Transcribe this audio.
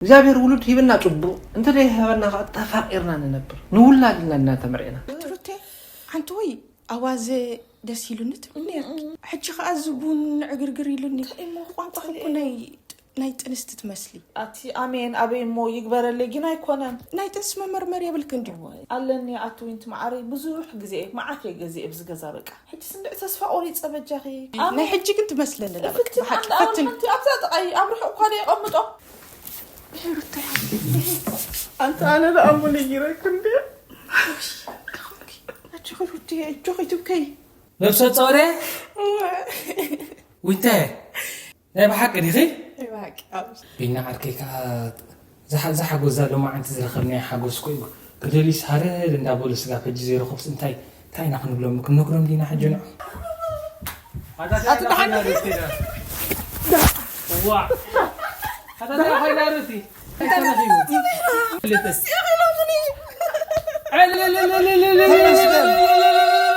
እግዚኣብሔር ውሉድ ሂብና ጽቡቕ፣ እንተ ዘይሃበና ኸዓ ተፋቒርና ንነብር፣ ንውላድ ኢልና ኢና ተመርዒና። ትሩቴ ሓንቲ ወይ ኣዋዘ ደስ ኢሉኒ ትብል ነርኪ። ሕጂ ኸዓ እዚ ቡን ዕግርግር ኢሉኒ። ቋንቋ እኮ ናይ ናይ ጥንስቲ ትመስሊ። ኣቲ ኣሜን ኣበይ እሞ ይግበረለይ ግን ኣይኮነን። ናይ ጥንስ መመርመር የብልክን ድዩ? ኣለኒ ኣቲ ዊንቲ መዓረይ ብዙሕ ግዜ መዓት እየ ገዚኤ ኣብዚ ገዛ በቃ። ሕጂ ስንድዕ ተስፋ ቆሪፀ በጃኺ። ናይ ሕጂ ግን ትመስለኒ ኣላ በቃ። ብሓቂ ፈትን። ኣብዛ ጥቃይ ኣብ ርሑቅ እኳ የቀምጦ። ኣንቲ ኣነ ደኣ እሞ ነጊረክ እንዴ? ኣጆኺ ሩቴ ኣጆኺ ትብከይ። ነብሰ ጾር እየ ዊንተ። ናይ ብሓቂ ዲኺ? ቢና ዓርከይ ከዓ ዝሓ- ዝሓጎስ ዘሎ መዓንቲ ዝረኸብናዮ ሓጎስ እኮ እዩ። ክደልዩስ ሃረር እንዳበሉ ስጋብ ሕጂ ዘይረኸቡስ እንታይ እንታይ ኢና ክንብሎም? ክንነግሮም ዲና ሕጂ ንዖ? ኣታ እንታይ ደሓን ኮይና ዶ እስኪ ዳ? ዋ። ኣታ እንታይ ኮይና ዶ እስኪ? እንታይ ተረኺቡ? ክልተ።